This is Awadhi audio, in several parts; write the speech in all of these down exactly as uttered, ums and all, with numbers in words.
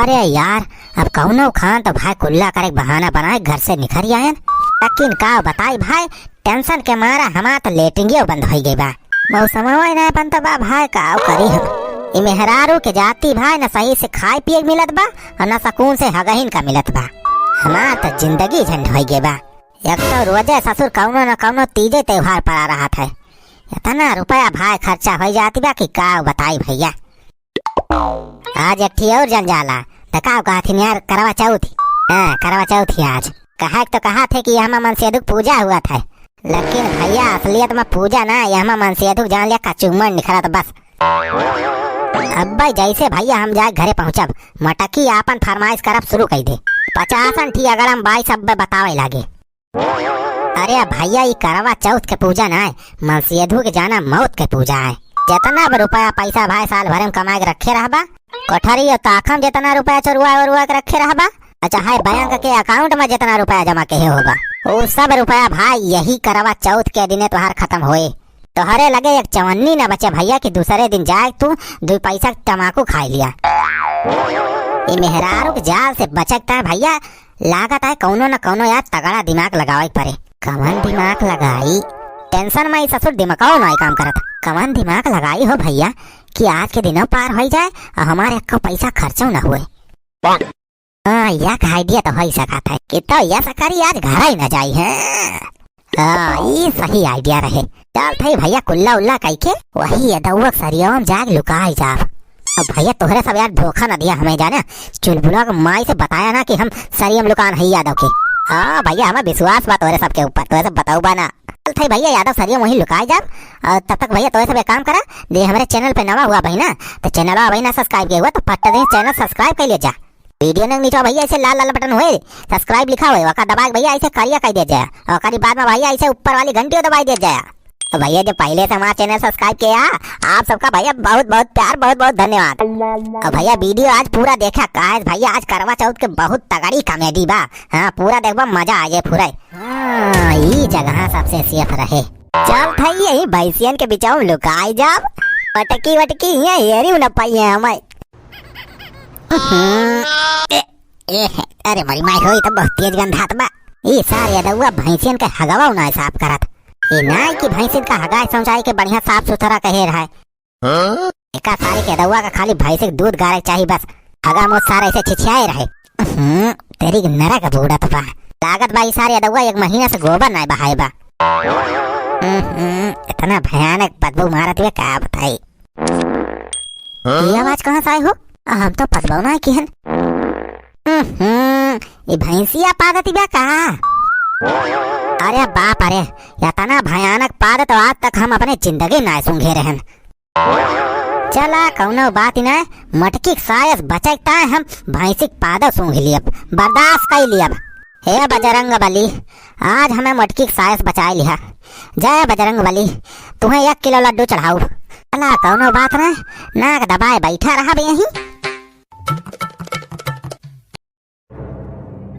अरे यार, अब कउनो खान तो भाई कुल्ला करे के बहाना बनाए घर से निकरि आयन। लेकिन का बताई भाई, tension के मारा हमार तो लेटरिंगियो बंद होइ गई बा। मौसमवा ही नाहीं बनत बा भाई, का करी हम। ई मेहरारू के जाति भाई, न सही से खाए पिए के मिलत बा अउर न सुकून से हगहिन का मिलत बा। हमार तो जिंदगी झंड होइ गई बा। एक तो रोजे ससुर कउनो न कउनो तीजे त्योहार पड़ा रहत है। एतना रुपया भाई खर्चा होइ जात बा कि का बताई भइया। आज एक ठी अउर जंजाल आ, त का कहत हिन यार, करवा चौथ। हाँ, करवा चौथ ही आज। कहे के तो कहत है कि यहमा मनसेधु के पूजा होत है, लेकिन भइया असलियत मा पूजा ना, यहमा मनसेधु के जान लिया कचुम्मर निकरत बस। अब्बे जइसे भइया हम जाए घरे पहुँचब, मटकी आपन फरमाइश करब सुरू कइ दे। पचासन ठी अगर हम बाईस अब्बे बतावे लागे। अरे भइया, ई करवा चौथ के पूजा ना है, मनसेधु के जाना मौत के पूजा है। जेतना भी रुपया पैसा भाई साल भरे मा कमाए के रखे रहबा, कोठरी अउर ताखा मा जेतना रुपया चोरुआ ओरुआ के रखे रहबा, अउर चाहे बैंक के account मा जेतना रुपया जमा किहे होबा, उ सब रुपया भाई यही करवा चौथ के दिने तोहार खतम होए। तोहरे लगे एक चवन्नी न बचे भइया कि दूसरे दिन जाए तू दुइ पैसा के तमाकू खाइ लिया। ई मेहरारू के जाल से बचे के ताईं भइया लागत है कउनो न कउनो यार तगड़ा दिमाग लगावे के परे। कवन दिमाग लगाई? Tension मा ई ससुर दिमागो नाहीं काम करत। कवन दिमाग लगाई हो भइया कि आज के दिनो पार होइ जाए अउर हमार एक्को पैसा खर्चो न होए। हाँ, एक idea तो होइ सकत है कि तो यस करी आज घरइ न जाई है। हाँ, ई सही idea रहे। चलत हई भइया कुल्ला उल्ला कइके वही यदउआ के सरियवा मा जाके लुकाइ जाब। अब भइया तोहरे सब यार धोखा न दिया हमें जाने, चुलबुला के माई से बताया ना कि हम सरिया मा लुकान हई यादव के। हाँ भइया, हमें विश्वास बा तोहरे सबके ऊपर, तोहरे सब बतउबा ना। चलत हई भइया यादव सरिया मा वहीं लुकाइ जाब। अउर तब तक भइया तोहरे सब एक काम करा, जे हमरे channel पे नवा हुआ भाई ना, तो channel भाई ना subscribe किहे हुआ तो फट दे channel subscribe कइ लिया जा। Video के नीचे भइया अइसे लाल लाल button होए, subscribe लिखा होए, ओका दबाइ के भइया अइसे करिया कइ दिया जाए। ओकरी बाद मा भइया अइसे ऊपर वाली घंटियो दबाइ दिया जाए। तो भइया जो पहिले से हमार channel subscribe किहे, आप सबका भइया बहुत बहुत प्यार, बहुत बहुत धन्यवाद। अउर भइया video आज पूरा देखा, काहे भइया आज करवा चौथ के बहुत तगड़ी comedy बा। हाँ, पूरा देखबा, मजा आ जाए पूरा। हाँ, ई जगह सबसे safe रहे। चलत हई यही भैंसियन के बिचाऊ लुकाई जाब, पटकी वटकी हियाँ हेरी न पाइए हमें। हम्म, ए, ए, अरे मरी माई हो, ई तो बहुत तेज गंधात बा। ई सार यदउआ भैंसियन के हगवा ना साफ करत। ई ना कि भैंसिन का हगाई शौचाई के बढ़िया साफ सुथरा कहे रहे। हाँ? एका सारे के यदउआ का खाली भैंसी के दूध गारे के चाही बस। हगा मुत सारे ऐसे छिछियाए रहे। हम्म, तेरी के नरक बूड़त बा। लागत बा ई सारे यदउआ एक महीना से गोबर नाय बहाए बा। हम्म, इतना भयानक बदबू मारत बा, का बताई। हाँ? ई आवाज कहाँ से आए हो? हम तो पदबौ ना किहन। हम्म, ई भैंसिया पादत बा का? अरे बाप रे, इतना भयानक पाद तो आज तक हम अपने जिंदगी ना सूंघे रहन। चला, कौनो बात ना, मटकी के सायस बचे के ताय हम भैंसी के पाद सूंघ लियब, बर्दाश्त कई लियब। हे बजरंग बली, आज हमें मटकी के सायस बचाए लिहा। जय बजरंग बली, तुम्हें एक किलो लड्डू चढ़ाऊ। अला, कौनो बात ना, नाक दबाए बैठा रहा बे यहीं।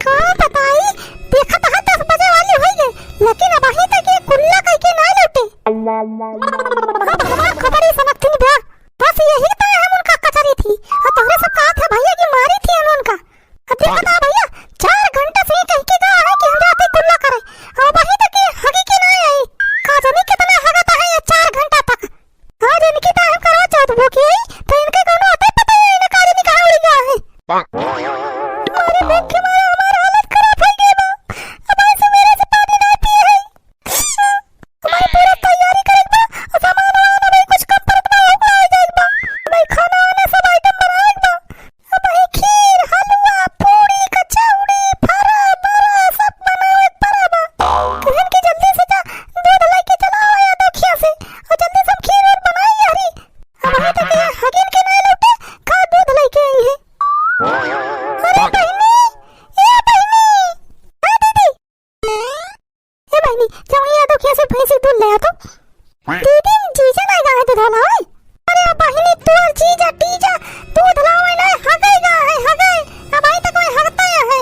का बताई, देखत हा दस बजे वाली होई गई, लेकिन अबहीं तक ये कुल्ला कइके ना लौटे। अब हमार खबरी सनक थी बा, बस यही ताय हम उनका कचरी थी, और तोहरे सब कहा था भैया कि मारी थी हम उनका। अब देखा था भैया, चार घंटा से ये कह के गया है कि हम जाते कुल्ला करे, और वहीं तक ये हगी के ना आई। का जानी कितना हगत है ये चार घंटा तक। आज इनकी तो हम करवा चौथ भूखी है, तो इनके कोनो अते पता ही नहीं, ना का जानी कहाँ उड़ी गया है। अरे भूख के मारे हमार हालत खराब हो गई बा। अब ऐसे मेरे से पानी ना पिए है। हमारे पूरा तैयारी करे के बा, सामान वामान अबे कुछ कम पड़त बा, ओकरा हो जाए के बा। भाई खाना वाना सब item बनावे के बा। अबे खीर, हलवा, पूरी, कचौड़ी, फरा, बरा सब बनावे के पड़ा बा। कहन के जल्दी से जा, दूध लेके चला आवा या दोखिया से, और जल्दी से हम खीर और बनाई यारी। अबे तक ये हगिन के नहीं लौटे, का दूध लेके आई है? अरे बहिनी, ए बहिनी, ए दीदी, ए बहिनी, जाओ ये दोखिया से भैंसी दूध ले आ तो। दीदी, जीजा ना गए दूध लावे। अरे बहिनी, तोर जीजा, टीजा, दूध लावे ना, हगई गए है, हगई। अबहीं तक वही हगता है।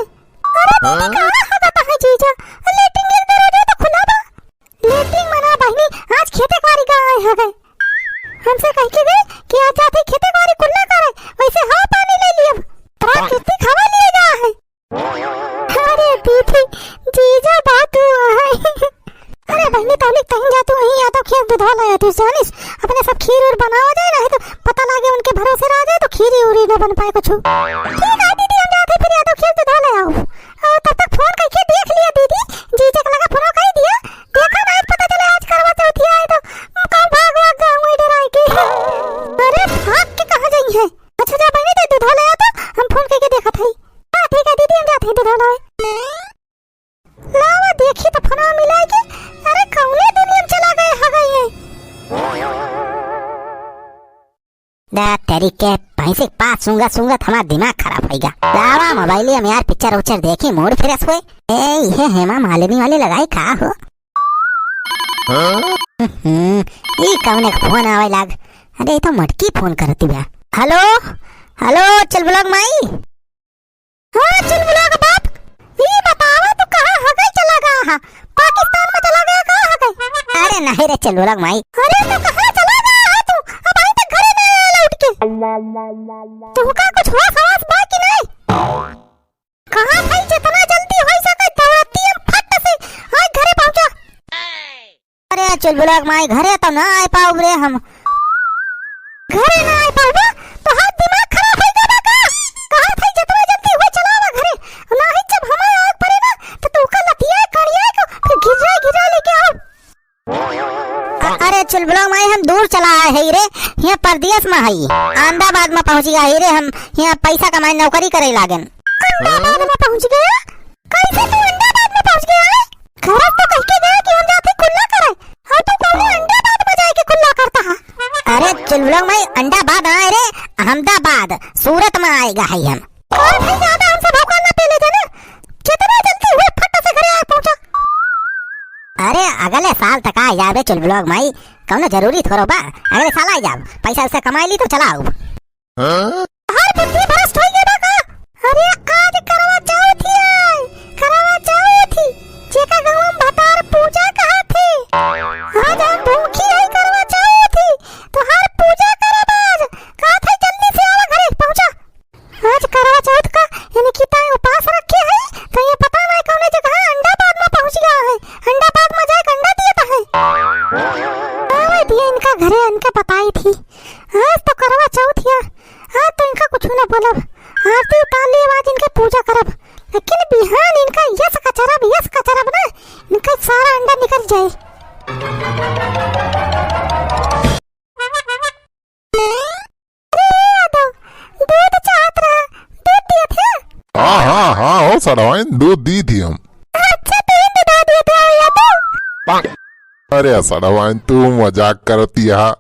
अरे दीदी, कहाँ हगता है जीजा? लेटरिन एक दरवाजा तो खुला बा। लेटरिन मना बहिनी, आज खेते बारी गए हवे। हमसे कह के गए कि आज जाते खेते बारी कुल्ला करे, वैसे हवा पानी ले लियब। तोरा के कुछ। ठीक है दीदी, हम जात है फिर यादव खेत से धो ले आओ। और तब तक फोन करके देख लिया दीदी, जीजा के लगा फोन कर दिया। देखा ना, आज पता चले आज करवा चौथ आए तो हम कहूँ भाग भाग जाऊंगा इधर आए के। अरे भाग के कहाँ जाई है? अच्छा जा बहनी, दे दूध ले आ तो हम फोन करके देखत हई। हाँ ठीक है दीदी, हम जात हई दूध ले। लावा देखी तो फोनवा मिलाए के। अरे कौने दुनिया में चला गए हगई है? दा तेरी के भैंसी के पास सूंघत सूंघत हमार दिमाग खराब होइगा। लावा मोबाइलिया में यार पिक्चर उक्चर देखी, मूड फ्रेश होए। ए, ये हेमा मालिनी वाली लगाई का हो? हाँ? हम्म, ई कौने के फोन आवे लाग? अरे, ई तो मटकी फोन करती बा। हेलो, हेलो, चुलबुला के माई। हाँ, चुलबुला के बाप, ई बतावा तू कहाँ हगई चला गया है? पाकिस्तान में चला गया, कहाँ हगई? अरे नहीं रे चुलबुला के माई। अरे तो कहाँ चला गया है तू? अबहीं तक घरे ना आया लौट के। तुहका कुछ होश हवास बा कि नहीं? कहाँ भाई, जितना जल्दी होई सके दौड़ती हम फट से आज घरे पहुँचा। अरे चुलबुला के माई, घरे तो ना आए पाउब रे हम। घरे ना आए पाउबा? तोहार दिमाग खराब होई गवा का? कहा था जितना जल्दी हो चलावा घरे, नाही जब हमारे आग पड़े ना तो तू का लतिया कड़िया को फिर गिर जाए गिर जाए लेके आओ। अ-, अरे चुलबुला के माई, हम दूर चला आए हई रे, यहाँ परदेस में हई, अहमदाबाद में पहुँच गया हई रे हम, यहाँ पैसा कमाए नौकरी करे लागेन। अहमदाबाद में पहुँच गया? कैसे तू अहमदाबाद में पहुँच गया है? घर तो कह के गया कि हम जाते कुल्ला करे, और तू कौनो अहमदाबाद में जाए के कुल्ला करता है? अरे चुलबुला के माई, अहमदाबाद ना आए रे, अहमदाबाद, सूरत में आएगा है हम। और भाई ज्यादा हमसे भौकाल ना पेले जाना, जितना जल्दी हुए फट से घरे आ पहुँचा। अरे अगले साल तक आ जाबे चुलबुला के माई, कौनो जरूरी थोड़ो बा, अगले साल आ जाब, पैसा वैसा कमाई ली तो चला आउब। हाँ? तोहार बुद्धि भ्रष्ट होई गई बा का? अरे आज करवा चौथ ही है, करवा चौथ ही, जेका गाँव में भतार पूजा कहा थे। आज हम भूखी है करवा चौथ ही, तोहार पूजा करब आज। कहा थे जल्दी से आवा घरे पहुँचा। आज करवा चौथ का इनकी ताई उपास रखे है, तो ये पता नहीं कौने जगह अंडाबाद में पहुँच गया है, अंडाबाद में जाके अंडा दिया था है। आवे दिया इनका घरे, इनके बताई थी। आज तो करवा चौथ या, आज तो इनका कुछ ना बोलब, आरती उतार लिए, आज इनके पूजा करब, लेकिन बिहान इनका यस कचरब, यस कचरब ना, इनका सारा अंडा निकल जाए। अरे यादव, दूध चाहत रहा, दूध दिए थे? हाँ, हाँ, हाँ, हो सड़वाइन, दूध दी थी हम। अच्छा, तो ये दूध दिए थे यादव। अरे सड़वाइन, तू मजाक करती है।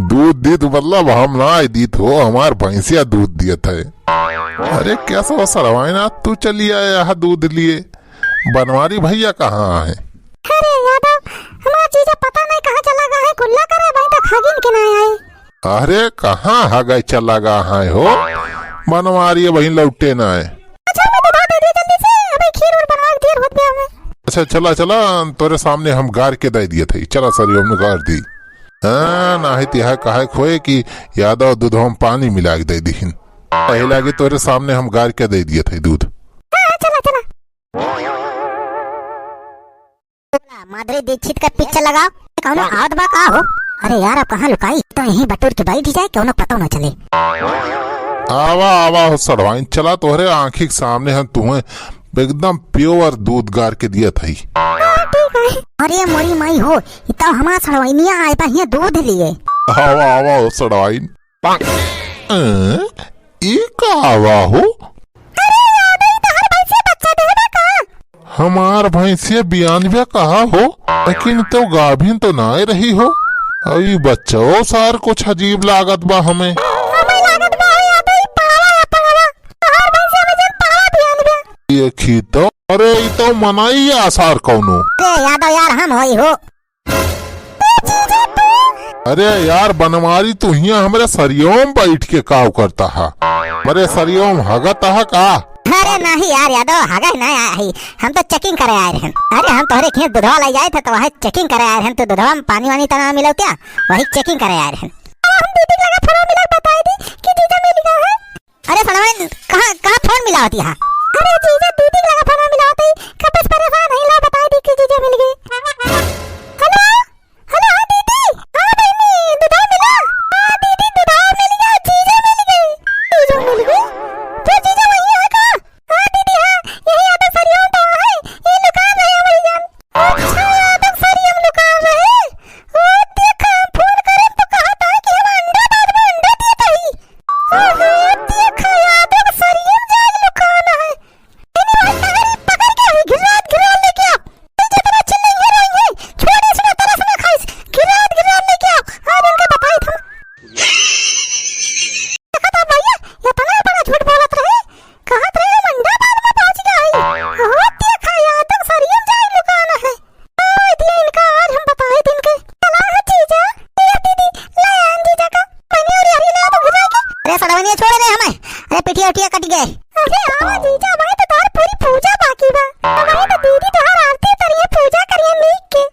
दूध दीत मतलब हम ना दीत हो, हमार भैंसिया दूध दियत है। अरे कैसा हो सड़वाइन, आज तू चली आया है दूध लिए, बनवारी भैया कहाँ है? अरे यादव, हमार जीजा पता नहीं कहाँ चला गया है, कुल्ला करे, अबहीं तक हगिन के ना आए। अरे कहाँ हगई चला गा है हो, बनवारी अबहीं लौटे ना है। अच्छा, मैं तो दे दे जल्दी से, अबे खीर और बनवा के देर होत गया हमें। अच्छा चला चला, तोरे सामने हम गार के दे दिए थे, चला सरी हमने गार दी। हाँ, नाही तिहा कहे खोए कि यादव दूधवा में पानी मिला के दे दीहिन। पहले आगे तोरे सामने हम गार के दे दिए थे दूध। हाँ, हाँ, चला, चला। माधुरी दीक्षित का पिक्चर लगाओ। कौनो आवत बा का हो? अरे यार, अब कहाँ लुकाई? तो यहीं बटुर के बैठ जाए, कौनो पता ना चले। आवा, आवा हो सड़वाइन, चला तोहरे आँखी के सामने हम तुम्हें एकदम प्योर दूध गार के दिया था ही। हाँ, ठीक है। अरे मोरी माई हो, ई तो हमार सड़वाइनिया आए बा हियाँ दूध लिए। आवा, आवा हो सड़वाइन। अं, ई का आवा हो? अरे यादव, ई तोहार भैंसिया बच्चा देहबे का? हमार भैंसिया बियान बे कहा हो, लेकिन तो गाभिन तो ना रही हो। अई बच्चो सार कुछ अजीब लागत बा हमें। हमें लागत बा यादव, ई पावा है पावा। तोहार भैंसिया में जन पावा बियान बे। ये खीतो, अरे ई तो मनई आसार कौनो। अरे यादव यार, हम होई हो। अरे यार बनवारी, तू हियाँ हमरे सरियों में बैठ के काव करता हा? हमरे सरियों में हगत हा का? अरे नहीं यार यादव, हगत नहीं आया ही, हम तो checking करे आए रहन। अरे हम तोहरे खेत दुधवा ले जाए थे तो वहाँ checking करे आए रहन, तो दुधवा में पानी वानी तना मिलो क्या, वही checking करे आए रहन। हम दीदी लगा फोन मिला बताई दी कि जीजा मिल गया है। अरे सड़वाइन, कहाँ, कहाँ फोन मिलावत यहाँ? अरे जीजा, दीदी के लगा फोन मिलावत ही, कपस परेशान है, ला बताई दी कि जीजा मिल गए। हेलो, हेलो, हाँ दीदी, हाँ बहनी, दुधार मिला? हाँ दीदी, दुधार मिल गया, जीजा मिल गए। जीजा मिल गए? गए। अरे आवा जीजा, अबहीं तो तोहार पूरी पूजा बाकी बा। अबहीं तो दीदी तोहार आरती उतारी है, पूजा करिए नीक के।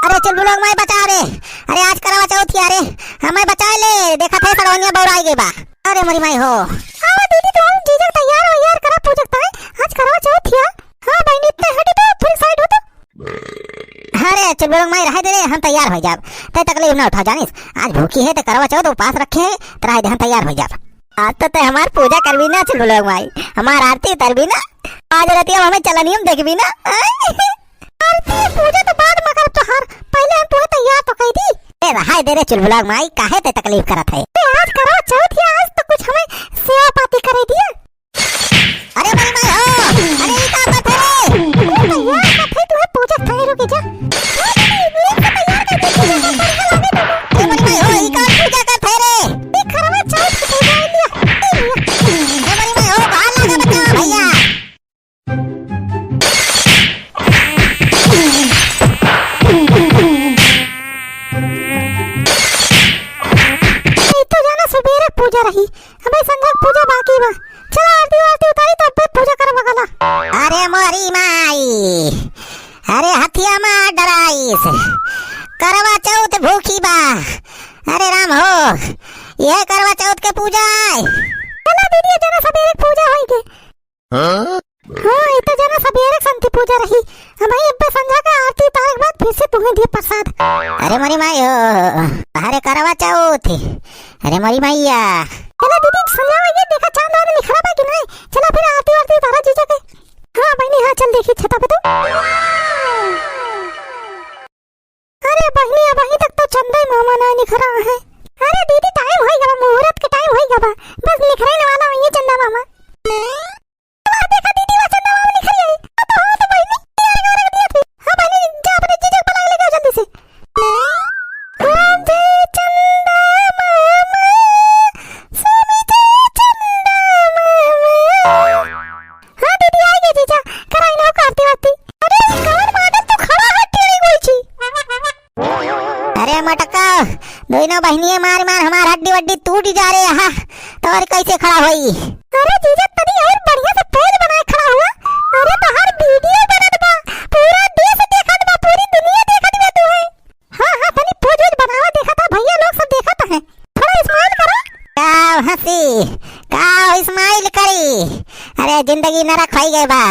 अरे चुलबुलवा के माई बचा रे। अरे आज करवा चौथ है रे। हमें बचा ले, देखा थे सड़वनिया बौराई गई बा। अरे मोरी माई हो। आवा दीदी, तो हम जीजा तैयार हो यार, करा पूजा ताई। आज करवा चौथ है। हाँ बहिनी, इतने हटी तो, थोड़ी साइड हो तो। अरे चुलबुलवा के माई, रहे दे रे, हम तैयार हो जाब। ते तकलीफ ना उठा जानिस। आज भूखी है, ते करवा चौथ उपास रखे है, ते रहे दे, हम तैयार हो जाब। आज तो ते हमार पूजा करबी ना चुलबुलवा के माई, हमार आरती उतारबी ना। आज रतिया हमें चलनियम देखबी ना। आरती पूजा तो बाद में करब तोहार, पहले हम तुहे तैयार तो कई दी। ए रहाय दे रे चुलबुलवा के माई, काहे ते तकलीफ करत है? ए आज करवा चौथ है, आज तो कुछ हमें सेवा पाती करे दिया। अरे मोरी माई हो, अरे ई का करत है रे? ए भैया, का फिर तुहे पूजा थाई रुके जा। ए दीदी, नीक से तैयार कर दे, पूजा कर बढ़िया लागे तो। अरे मोरी माई हो, ई का पूजा करत है रे? ए करवा चौथ के पूजा है लिया। ए लिया। ए मोरी माई हो, बाहर लागा बचावा भैया। ई तो जाना सबेरे पूजा रही, अबे संझा के पूजा बाकी बा। चला आरती वारती उतारी तो अबे पूजा करब गला। अरे मोरी माई, अरे हथिया मार डराइस, करवा चौथ भूखी बा। अरे राम हो, ये करवा चौथ के पूजा है। चला दीदी, जाना सबेरे पूजा होई के। हाँ? हाँ, ई तो जाना सबेरे शांति पूजा रही। अबहीं अब्बे संझा का आरती उतारे के बाद फिर से तुम्हें दिए प्रसाद। अरे मोरी माई हो, अरे करवा चौथ। अरे मोरी मैया। चला दीदी, संझा हो गई, देखा चांद वांद निखरा बा कि नहीं? चला फिर आरती वारती उतारा जीजा के। हाँ बहिनी, हाँ चल देखी छता पे तो। अरे बहिनी, अबहीं तक तो चंदा मामा ना निखरा है। अरे दीदी, टाइम होई गवा, मुहूर्त के टाइम होई गवा, बस निखरे वाला होइए चंदा मामा। वाह, देखा दीदी, वाह चंदा मामा निखर आई। अब हो तो बहिनी, तैयार कर रख दिया थी। हाँ बहिनी, जा अपने जीजा को बुला के लेके आओ जल्दी से। हाँ जय चंदा मामा, स्वामी जय चंदा मामा। हाँ दीदी, आ गए जीजा, कराई ना आरती वारती। अरे, ई कौन मॉडल तू खड़ा है टेढ़ी गोइठी? अरे मटका, दोनों बहिनिये मार मार हमार हड्डी वड्डी टूट जा रे। हाँ, तो और कैसे खड़ा होई? अरे जीजा, तनी और बढ़िया से पोज बनाए खड़ा हुआ। अरे तोहार वीडियो बनत बा, पूरा देश देखत बा, पूरी दुनिया देखत बा तू है। हाँ, हाँ, तनी पोज वोज बनावा, देखा था, भैया लोग सब देखत हैं। थोड़ा स्माइल करो। का हंसी, का स्माइल करी? अरे जिंदगी नरक होई गई बा।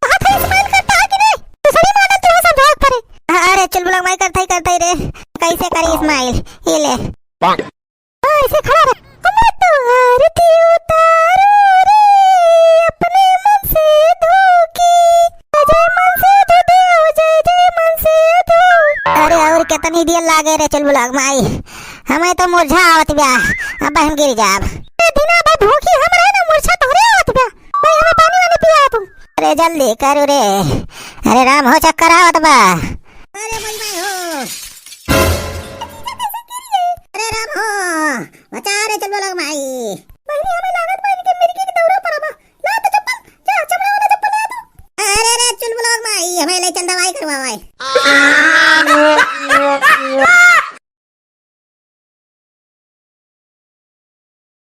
कहा था स्माइल करता है कि नहीं? दूसरी मॉडल तू सब भाग पड़े। अरे चुलबुला माई करता ही करता ही रे, कैसे करी स्माइल? ये ले। हाँ, ऐसे खड़ा रहे। हम तो आरती उतारो रे, अपने मन से धो के। जय मन से धो देव, जय जय मन से धो। अरे और कितनी देर लागे रे चुलबुला माई, हमें तो मुरझा आवत बा, अब हम गिर जाब। ए दिना भर भूखी हम रहे ना, मुरझा तोहरे आवत बा। भाई हमें पानी वानी पिया तू। अरे जल्दी करू रे, अरे राम हो चक्कर आवत बा। अरे भाई भाई हो, अरे राम हो, बचा रे चुलबुला माई।